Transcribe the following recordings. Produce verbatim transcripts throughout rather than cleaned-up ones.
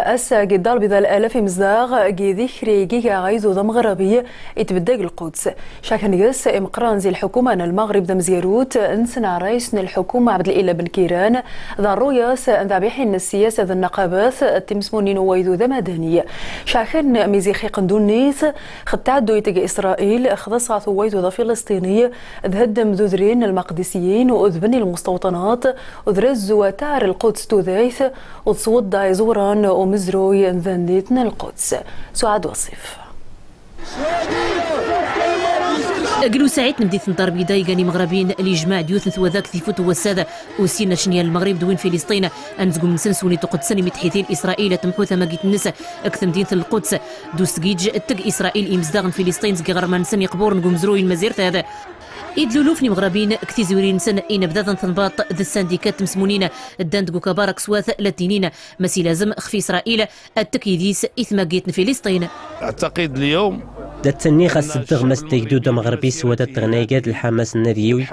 Ass-a, g Ddar Lbiḍa, alaf imezdaɣ g tikri n uɣaydud ameɣrabi itbedda g Lquds. Caken deg-s imeqqranen zi lḥukuma n Lmeɣrib d amezgarut, nsen ṛṛayes n lḥukuma Ɛebdelila Ben Kiran, d ṛṛuyas n tebɛiḥin n ssiyasa d nnaqabat d timesmunin n uɣaydud amadani. Caken mi zi xiqen ddunit, xettaɛdu iteg Isṛayil, xḍas ɣef uɣaydud afiliṣṭini, d heddem d udrin n lmaqdisiyin, u d bni lmustawṭanat, u d rezzu atar Lquds tudayt, u d sweḍḍa iẓewren umezruy n tandit n Lquds. Suɛad Waṣif. Deg lewsaɛit n tmdint n Ddar Lbiḍa, igan imeɣrabin lijmaɛ d yiwet n twadakt ifut wass-ad, u syin acnyan n Lmeɣrib d win n Filisṭin, anezgum-nsen s win ituqedsen imi tḥitil Isṛayil ad temḥu tamagit-nnes deg temdint n Lquds, d usgiǧ teg Isṛayil imezdaɣ n Filisṭin seg iɣerman-nsen iqburen deg umezruy n Mazirt-ad. Idluluf n imeɣrabin deg tizwirin-nsen, inebdaden n tenbaḍt d ssandikat timesmunin ddan deg ukabar akswat la ttinin, ma si lazem xef Isṛayil ad tekk yid-s i tmagit n Filisṭin. أعتقد اليوم Da ttenniɣ ass-d ɣ ma s d agdud ameɣrbi s wadad tɣnaygat Lḥamas n ad yiwi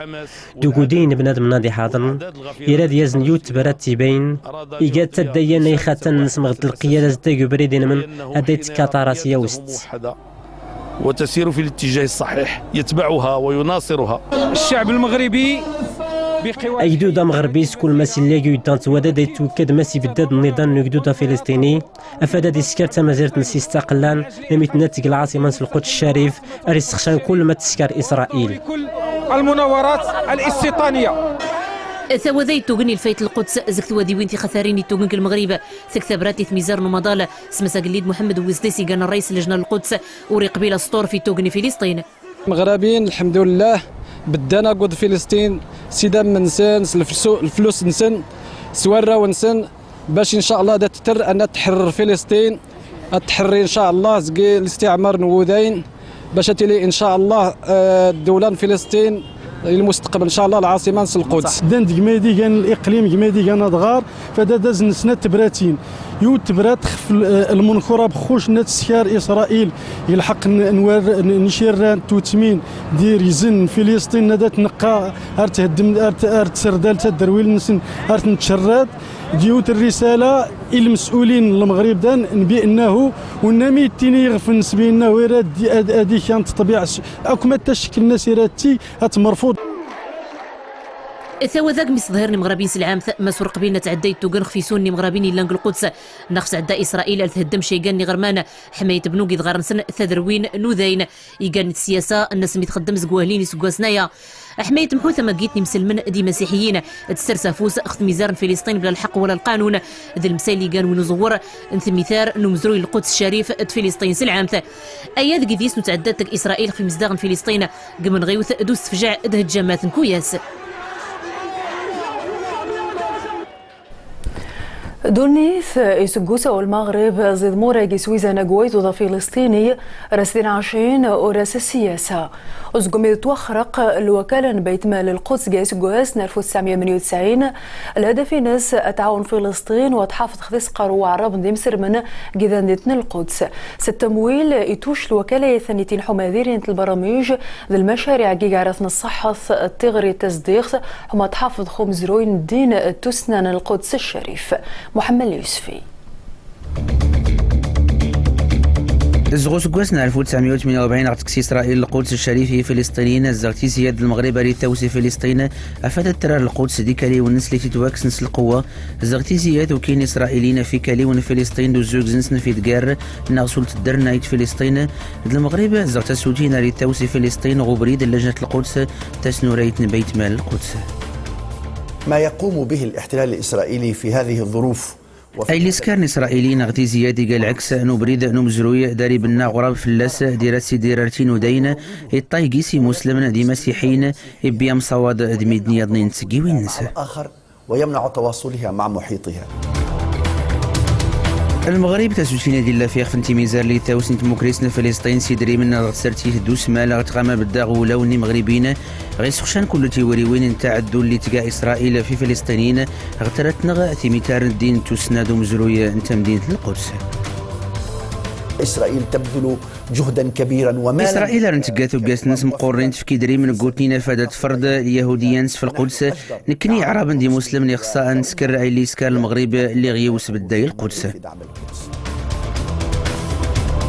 d ugudi n bnadem n ad iḥaḍren, ira ad yazen yiwet tebrat tibayn, iga d taddayan ay xatan nesmeɣ-d lqiyada s deg ubrid inmen ad ay tekka taras yawest. وتسير في الاتجاه الصحيح، يتبعها ويناصرها. الشعب المغربي بقوى Agdud ameɣrbi s kul ma s illa g uyeddant wadad ay twekkad ma s ibedda d nniḍan n ugdud afiliṣṭini, afad ad isker tamazirt-nnes istaqellan, am i tenna teg lɛaṣima-nnes Lquds Ccarif, ar issexcan kul ma teskar Isṛayil. بكل المناورات الاستيطانية. Tawada ittugen i lfayt n Lquds zeg twadiwin tixatarin ittugen g Lmeɣrib, teg tabrat i tmizar n umaḍal, s Mass Agellid Muḥemmed Wezdi s igan ṛṛayes n lejna n Lquds, ur iqbil asṭur f ittugen i Filisṭin. Meɣrabin, lḥemdullah, beddan agud Filisṭin, s idammen-nsen, s lfsu-, lflus-nsen, s warraw-nsen, bac, in ca Allah, da tetter, anna tḥerrer Filisṭin, ad tḥerri, in ca Allah, seg listiɛmar n wudayn, bac ad tili, in ca Allah, eh, ddewla n Filisṭin, i lmustaqbal, in ca Allah, lɛaṣima n Lquds. Dan deg ma idigan liqlim, deg ma idigan adɣar, fada d azen snat tebratin. Yiwet tebrat xef l-, eh, lmenkura bexxuc n ad teskar Isṛayil, i lḥeqq n, n war, n, n cirran, tutmin, d irgzen n Filisṭin, ad tneqqa, ar theddem, ar t-, ar tserdal taderwil-nsen, ar ten-tcerrad. D yiwet rrisala i lmes'ulin n Lmeɣrib dan, n bi annahu, wennami yettini ɣef-nnes bi annahu ira ad, ad, ad ikan ṭṭbiɛ s-, akk ma tacekkel-nnes ira tti, ad tmerfuḍ. Tawada g mi sḍhiren imeɣrabin s lɛamt, ma s ur qbilen ad tɛedda ittugen xef isun n imeɣrabin illan g Lquds, neɣ xef tɛedda Isṛayil ar theddem caygan n iɣerman, ḥma itbnu g idɣar-nsen taderwin n udayn. Igan d ssiyasa nnes mi txeddem zeg wahlin iseggasen aya. Ḥma itmḥu tamagit n imselmen d imasiḥiyin, tessers afus xef tmizar n Filisṭin bla lḥeqq wala lqanun, d lmsayel igan win uẓewwer n tmitar n umezruy n Lquds Ccarif d Filisṭin s lɛamt. Aya deg idis n utɛeddat teg Isṛayil xef imezdaɣ n Filisṭin, g menɣiwt d usefjaɛ d hejjamat n kuyas. Ddunit iseggusa u Lmeɣrib zi tmura g iswizan ag waydud afiliṣṭini, ras din ɛacin u ras ssiyasa. Uzgum id twaxraq lwakala n Bayt Mal Lquds g iseggas n alef u tesɛemya u tmenya u tesɛin, lhadaf ines ad tɛawen Filisṭin u ad tḥafeḍ xef isqar n waɛraben d imsermen g idandit n Lquds. S ttemwil ituc lwakala ay ten-itinḥu ma dirin n lbaramij d lmacariɛ g igarat n ṣṣeḥḥa d tiɣri d tasdiɣt, ḥuma tḥafeḍ x umezruy n ddin d tussna n Lquds Ccarif. Muḥemmed Lyusfi. Zɣ useggas n alef u tesɛemya u tmenya u rebɛin ɣ tekkes Isṛayil Lquds Ccarif i Filisṭiniyin, zɣ tizi ad Lmeɣrib ar itawes i Filisṭin, afad ad trar Lquds d ikaliwen-nnes li titwakksen s lqewwa, zɣ tizi ad ukin Isṛayiliyen f ikaliwen n Filisṭin d uzzugz-nsen f idgar, neɣ s ultedder n ayt Filisṭin, d Lmeɣrib, zɣ tasutin ar itawes i Filisṭin ɣ ubrid n lajnat Lquds, tasnurayt n Bayt Mal Lquds. ما يقوم به الاحتلال الإسرائيلي في هذه الظروف. Ay liskar n Isṛayiliyen ɣ tizi ad iga lɛeks n ubrid n umezruy, dar ibenna ɣurab fell-as, d ira s idirar tin udayn, iṭṭay gis imuslemen d imasiḥiyen, ibbi amsawaḍ d midden yaḍnin n tseggawin-nnes. الآخر ويمنع تواصلها مع محيطها. Lmeɣrib, tasutin ad illa f ixef n timizar li tawes n tmukrist n Filisṭin s idrimen ɣ tsertit d usmal ɣ tɣama bedda ɣ wulawen n Imeɣribiyen, ɣ isexcan kull tiwriwin n taɛeddul li tga Isṛayil f Ifilisṭiniyen, ɣ trat-nneɣ timitar n ddin d tussna d umezruy n tamdint n Lquds. إسرائيل تبذل جهدا كبيرا ومالا. Isṛayil ar n-tga tugast-nnes meqqurrin, tefk idrimen n wutnin afad ad tfrḍ Lyahudiya-nnes f Lquds. Nekkni, Aɛraben d imuslimen, ixṣṣa ad nsker aylli iskar Lmeɣrib, lliɣ yiwes bedday Lquds.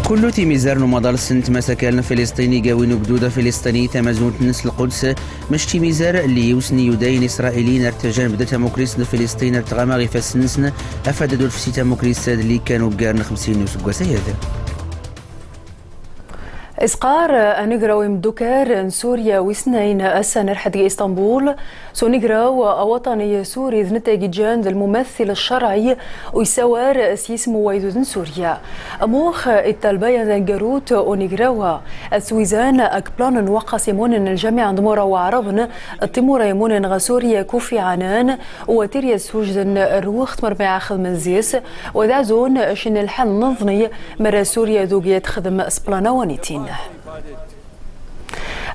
Kullu timizar n umaḍal-nsen n tmasakal n Filisṭin i gawin ugdud afiliṣṭini tamazunt-nnes Lquds, mac timizar lli yiwes n iyudayen isṛayiliyen ar tajanbt tamukrist n Filisṭin ar tɣama ɣ ifassen-nsen afad ad ulfsi tamukrist ad lli kan uggar n xemsin n useggas ayad. Isqar anagraw imddukar n Surya wis tnayen ass-a nerḥed g Istanbul s unagraw awaṭani asuri d netta i iǧǧan d lmumathil ccerɛi u isawar s yisem n waydud n Surya. Amux iṭalba yan taneggarut unagraw-a ad swizan akplan n waqqas imunen n ljamiɛ n tmura waɛraben d timura imunen ɣa Surya Kufi Ɛanan, u atir yasujden rwux tmermiɛ xedmen zis, u ad aɛzun cin lḥal n nḍni mara Surya d ugi ad texdem s plan awanitin.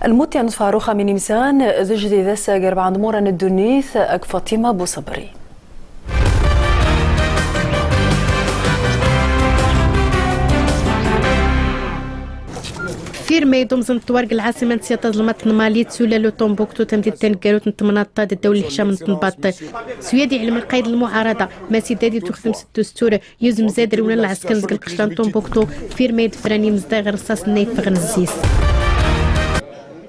Lmut yan ḍfar uxxam inimsan d ajdid ass-a g rebɛa n tmura n ddunit, ak Fatima Buṣebri. Firma iḍumẓen ṭṭwar g lɛaṣima n syaṭa ẓelmaṭ n Mali, tsulal Tombouctou, tamdilt taneggarut n tmnaḍt d ddaw lḥcam n tnbaḍt. S uyad iɛlem lqayd n lmuɛaraḍa, Massi Dadi, tuxdem s ddustur, yuzmzad rewlen lɛesker zg lqecla n Tombouctou, firma iḍfran imezdaɣ ɣer rṣaṣ nna iffɣen zzi-s.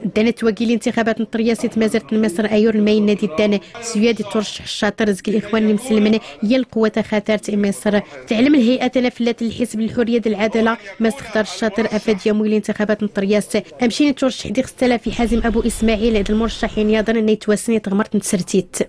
Ddanat wagi lintixabat n ṭryas i tmazart n Miṣr ayyur n may nna d-iddan, s uyad itturcceḥ ccaṭer zg lixwan n imselmen, yal lqwat axatar n Miṣr. Teɛlem lhay'a tanafellat n lḥisb n lḥurriya d lɛadala, Mass Xḍar Ccaṭer, afad yamwi lintixabat n ṭryas. Amcin itturcceḥ dix-s talaf i Ḥazim Abu Ismaɛil d lmurccaḥin yaḍen nna itwassen i tɣmert n tsertit.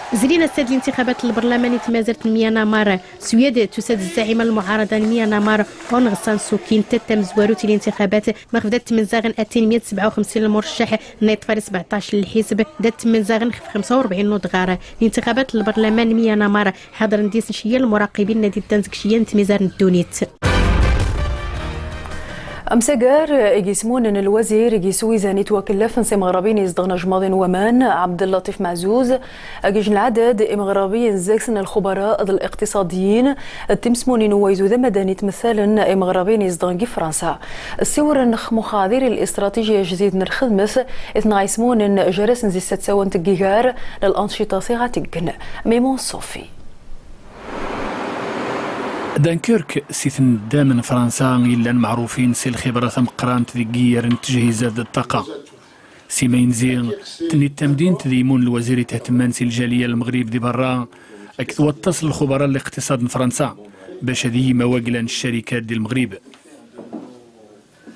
Zrin ass-a d lintixabat n lbarlaman i tmazart n Myanmar, s uyad tusa-d zzaɛima n lmuɛaraḍa n Myanmar, Aung San Suu Kyi, nettat tamezwarut i lintixabat, maxf dat tmenzaɣen atin mya d sebɛa u xemsin lmurccaḥ, nna iṭṭfan sbeɛṭac n lḥisb, dat tmenzaɣen xef xemsa u rebɛin n udɣar. Lintixabat n lbarlaman n Myanmar, ḥaḍren dis n ciyya n lmuraqibin nna d-iddan zg ciyya n tmizar n ddunit. Amsagar i yismunen n lwazir i yiswizan i twakellafen s imeɣrabiyen izedɣen ajmaḍ n waman, Ɛebdellaṭif Maɛzuz, agij n lɛadad imeɣrabiyen zag-sen lxubara d liqtiṣadiyin d timsmunin n wayzuz amadan itmessalen imeɣrabiyen izedɣen g Fransa. Ssiwren x muxaḍir n listraṭijiya ajdid n lxedmet i tnɣa ismunen jar-asen zi ssat sawant n yigar n lanṣiṭa s iɣ ad t-iggen. Mimun Ṣufi. Dunkerque, si tneddam n Fransa, illan meɛrufin si lxibra tameqqrant deg yiger n tejhizat d ṭṭaqa. Si ma inzi, tennit tamdint d yimun n lwazir itehtemman si ljaliya n Lmeɣrib di berra, akked waṭas n lxubara n liqtiṣad n Fransa, bac ad iyyim awagla n ccarikat di Lmeɣrib.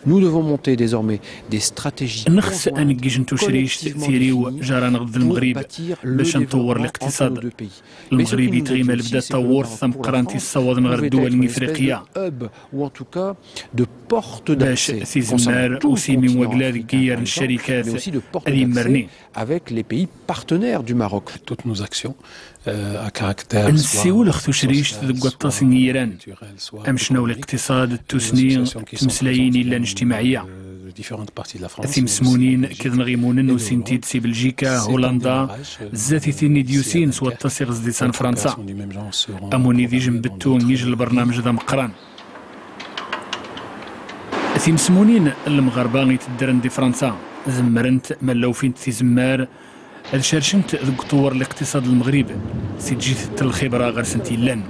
Nous devons monter désormais des stratégies. Nexs ad neggij n tucrict tiriw jar-aneɣ d Lmeɣrib bac ad nṭewwer liqtiṣad. Lmeɣrib itɣima lebda tawwurt tameqqrant issawaḍen ɣer ddwal n Ifriqya, bac tizemmar usimi n wagla deg yiger n ccarikat ad immerni. Avec les pays partenaires du Maroc. Toutes nos actions, euh, à caractère soit, nessiwel x tucrict deg waṭas n yiran, am cnaw liqtiṣad, d tusni, d tmeslayin illan ijtimaɛiyya. Timesmunin ked nɣimunen usint-id si Beljika, Hulanda, zdat i tin i d-yusin s waṭas iɣ zdisan Fransa. Amuni d ijembettu n ij lbernamej d ameqqran. Timesmunin n lemɣerba iteddren di Fransa zemrent, ma lla ufint tizemmar, ad cercent deg uṭewwer n liqtiṣad n Lmeɣrib, si tjidt n lxibra ɣer-sent illan.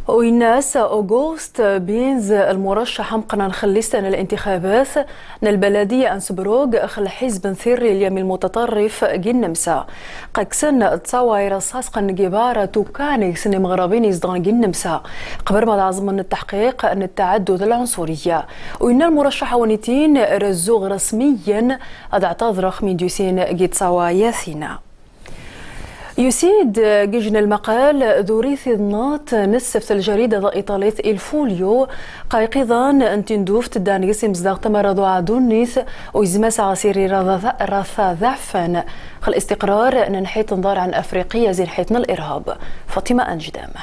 Uynas August Binz, lmuraccaḥ ameqqran x llista n lintixabat n lbaladiya n Sebṛug x lḥizb n tirri n lyami lmutaṭarrif g nnmsa. Qqaksen ttawayr ssasqen g ibarat ukkan gsn imɣraben izedɣen g nnmsa, qbel ma d-ɛeẓmen tteḥqiq n ttaɛaddud lɛunsuriya. U inna lmuraccaḥ awanitin, rezzuɣ rasmiyan ad ɛtaḍreɣ mi d-yusin g ttawayat-inna. Yusi-d g ijna lmaqal d uri tiḍnat n ssebt ljarida taṭalit Il Foglio, qa iqiḍan n tinduft ddan gs imezdaɣ tamara d uɛdunit u izmas ɣas irri raḍa ḍeɛfen x listiqrar n nḥit n ḍarɛ n Afriqiya zi nḥit n lirhab. Fatima Anjdam.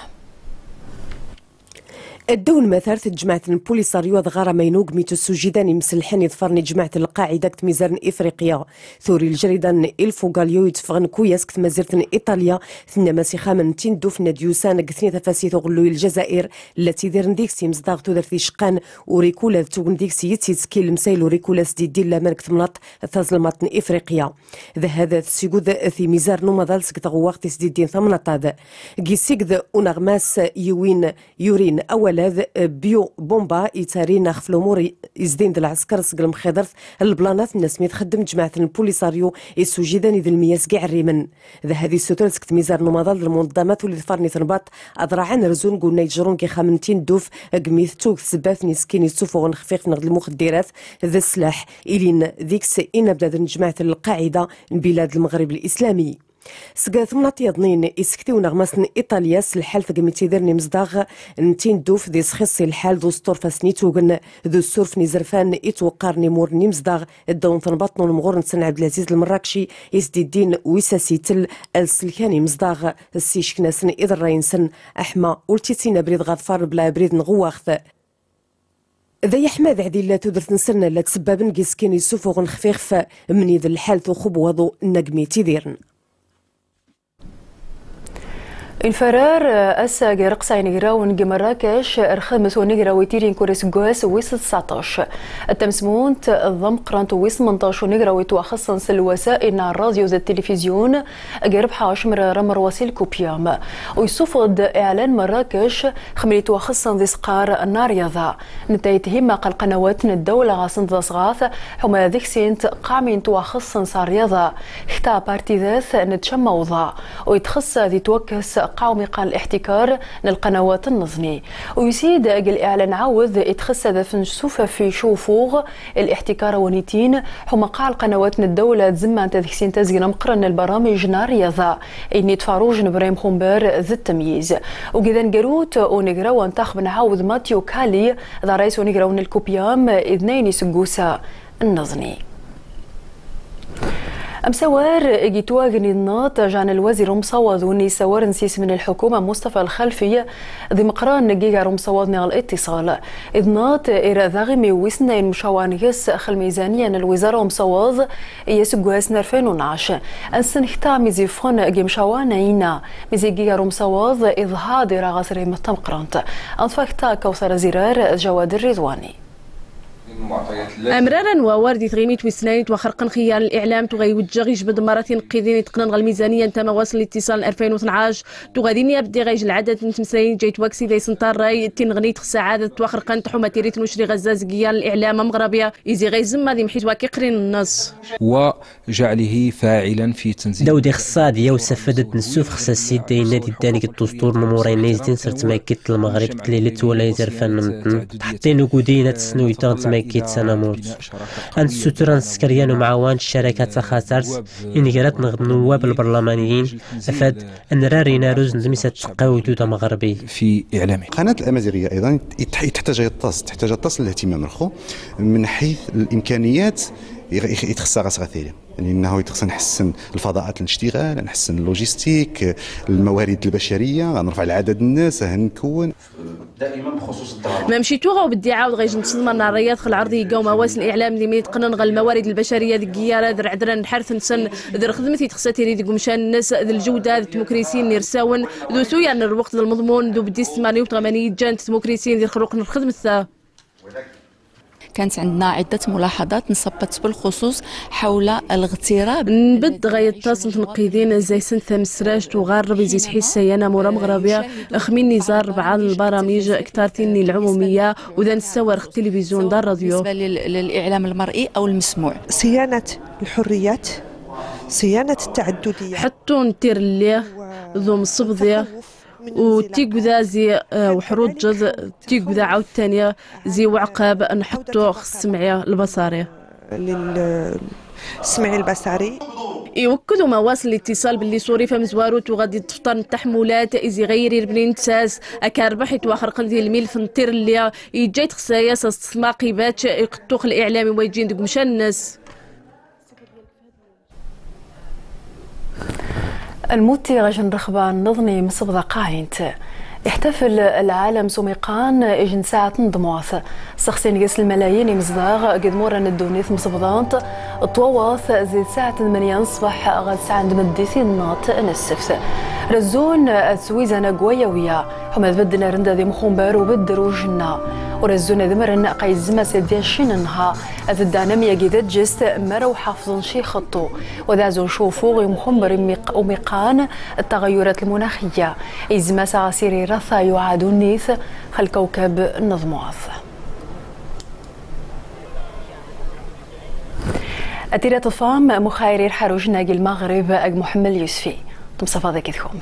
Ddaw n matar tejmaɛt n Polisario d ɣar amaynug mi tusujidan imselḥen iḍfaren ijmaɛt n Lqaɛida g tmizar n Ifriqya. Turi lǧrida n El Fogalio iteffɣen kuyas g tmazirt n Iṭalya, tennam-as ixxamen n tinduf n ad yusan g tnitafasit uɣelluy Ljazair, la tidiren deg-s imezdaɣ tudert iceqqan, ur ikul ad tugen deg-s yittiski lemsayl ur ikul as-d-iddin laman g temnaḍt tazelmaḍt n Ifriqya. D hada tessigud timizar n umaḍal seg tɣewwaɣt is-d-iddin tamnaḍt-ad. G isigd unaɣmas yiwin yurin awalad Bio Bomba ittarin axf lumuṛ izdin d lɛesker seg lemxiḍert n leblanat n asmi txeddem tejmaɛt n Polisario isujidan idelmi-as g iɛerrimen. D hadi ssutur seg tmizar n umaḍal d lmunḍamat ul iḍfaren i tenbaḍt ad raɛan rzun g unna yejrun g ixxamen n tinduf g mi tettug tsebbat n iskin issufuɣen xfixf neɣ d lmuxeddirat d sslaḥ ilin deg-s inabdaden n tejmaɛt n Lqaɛida n bilad Lmeɣrib Lislami. Seg temnaḍt yaḍnin, isekti unaɣmas n Iṭalya s lḥal tgmi tidir n imezdaɣ n tinduf d isxis i lḥal d usṭurf asn itugen d usurf n izerfan itweqqaren imur n imezdaɣ ddaw n tenbaḍt n unemɣur nsen Ɛebdlaziz Lmerrakci is-d-iddin wis as-ittel ad selkan imezdaɣ s icekn-asen iḍerray-nsen aḥma ur tt-ittin abrid ɣer ḍfar bla abrid n ɣewwaɣt. D ay aḥma d ɛdil la tudert-nsen la ttsebbaben g iskin issufuɣen xfixf, mnid lḥal tuxub waḍu n agmi tidiren. Infarar, ass-a g ireqsa inegrawen g Marrakech, rxemt unegraw itirin kul aseggas wis tseɛṭac. Tamsmunt d ameqqrant wis tmenṭac unegraw itwaxeṣṣen s lwasail n rradyu d tilifizyon, g rrbeḥ acemrar amerwas i lkupyam. U yessufeɣ-d iɛlan Marrakech, xmel itwaxeṣṣen d isqar n rryaḍa. Netta yethimma ɣ lqanawat n ddawla ɣaṣent d asɣat, ḥuma deg-sent qam itwaxeṣṣen s rryaḍa, kta partidat n tcamawḍa, u itxeṣṣa di twakkes qawmi qan liḥtikar n lqanawat n neẓni. U yusi-d g liɛlan ɛawed itxeṣṣa d afensuf f icufuɣ liḥtikar awanitin, ḥuma ɣ lqanawat n ddawla tzemmant deg-sent azgen ameqqran n lbaramij n rryaḍa, inni tfaruj n Brahim Xumber d ttemyiz. U gid aneggarut unegraw n taxb n ɛawed Mathieu Kali, d ṛṛayes unegraw n lkupyam, id nayen iseggusa n neẓni. Amsawar g itwagen iḍnat jan lwazir umsawaḍ win isawaren s isem n lḥukuma Mustafa Lxalfi, d imeqqran n yiger umsawaḍ niɣ litisal. Iḍnat ira daɣ imi wis nnayen mcawan ges x lmizaniya n lwizara umsawaḍ i aseggas n alfin u tnac. Ad nsnekta mi zifɣen g imcawan ayna, mi zig yiger umsawaḍ iḍha-d ira ɣas rimet tameqqrant. Ad nṭef akta Kawsara Zirar d Jawad Rridwani. Amrar n wawar di tɣimit wis tnayen itwaxerqen x yiger n liɛlam, tuɣa iwejjeɣ ijbed merra tineqqidin iteqqnen ɣ lmizaniya n tamawas n litisal n alfin u tnac, tuɣa din yabdi ɣa ij lɛadad n tmeslayin ǧa itwakkes id ay sent ṛṛay tinɣnit x ssaɛad ad twaxerqent ḥuma tirit n ucriɣ azzaz g yiger n liɛlam ameɣrabi, izi ɣa izemma d imḥitwa k iqrin nnes. وجعله فاعلا في تنزيل. Dawd ixṣṣa ad yaws afad ad nsufex s asidda inna d iddan g tusṭur n umur ayna izdin s tmakkit n Lmeɣrib tlellit wala izerfan n medden. Tḥeṭṭin ugudi inna tesnuyt n tmakkit tanamurt. Ad nessutur ad nessker yan umɛawan d ccaraka d taxatart, inegrat neɣ d nuwwab lberlamaniyin, afad ad nrar inaruz n tmisat teqqawt d ameɣrbi. في إعلامه. قناة الأمازيغية أيضًا يتح-، يحتاج يتص-، تحتاج يتصل الاهتمام الخو من حيث الإمكانيات يغ-، يخ-، يتخصص غاس غاثيري. لأنه يتخصص نحسن الفضاءات الاشتغال، نحسن اللوجيستيك، الموارد البشرية، غنرفع العدد الناس، هنكون. دائمًا بخصوص الدراما. Ma mci tuɣa u beddi ɛawed ɣa ijent ṣṣedma n rrayat x lɛerḍ yegga umawas n iɛlam d imi itqnen ɣ lmawarid lbacariya deg iyyar ad rɛedran lḥert-nsen d lxedmet i txsa tiri deg umcan-nnes d lǧewda d tmukrisin n irsawen d usuyan n lweqt d lmeḍmun d ubeddi s tmani u tɣamani iǧǧan d tmukrisin di lexluq n lxedmet. كانت عندنا عدة ملاحظات نصبت بالخصوص حول الاغتراب. Nbedd ɣa yeṭṭas n tneqqidin zaysen tamesract uɣarreb izi sḥissayan amur ameɣrabi, xmin iẓar rebɛa n lbaramij ktar tinni lɛumumiya, u da nessawar x tilivizyu d rradyu. بالنسبة لل-، للإعلام المرئي أو المسموع. صيانة الحريات، صيانة التعددية. Ḥeṭṭu n tirelli d umsebḍi. U tigda zi, eh, uḥruǧeḍ, tigda ɛawtani zi uɛqab nḥeṭṭu x ssemɛi lbaṣari. للسمع البصري. Iwekked umawas n litisal belli ṣurif amezwaru tuɣa-d iṭṭefṭar n taḥmulat izi ɣa irir bnin ttas, akka rrbeḥ itwaxerqen di lmilf n tirelli, iǧǧa-t xsayas as-tṣmaqibat iqeṭṭu x liɛlam i wa iǧin deg umcan-nnes. Lmuti ɣa ijjen rrexba n neḍni msebḍa qaɛint. Iḥtafel lɛalam s umiqan ij n tsaɛet n ḍmuɛt. Sexsin ges lmalayin imezdaɣ g tmura n ddunit msebḍant ṭṭwawat zi tsaɛet n tmenya n ṣṣbeḥ ɣer tsaɛet n tmeddit n tnaḍt n ssebt. Rezzun ad swizan agway awya, ḥuma d bedden ar nda d imxumber u bedder ujenna. U rezzun ad mren qa izzem as ad yacin nha, ad ddan am yagi d ǧest mara u ḥafḍen ci xeṭṭu. U d aɛzun cufu imxumber umiqan d taɣyurat lmunaxiyya. Izzem-as aɣasir irata yuɛa dunnit xa lkawkab n ḍmuɛt. Atira ṭṭfam muxayrir ḥaruj nagi lmaɣrib ag Muḥemmed Yusfi. Tumsafaḍ akid kum.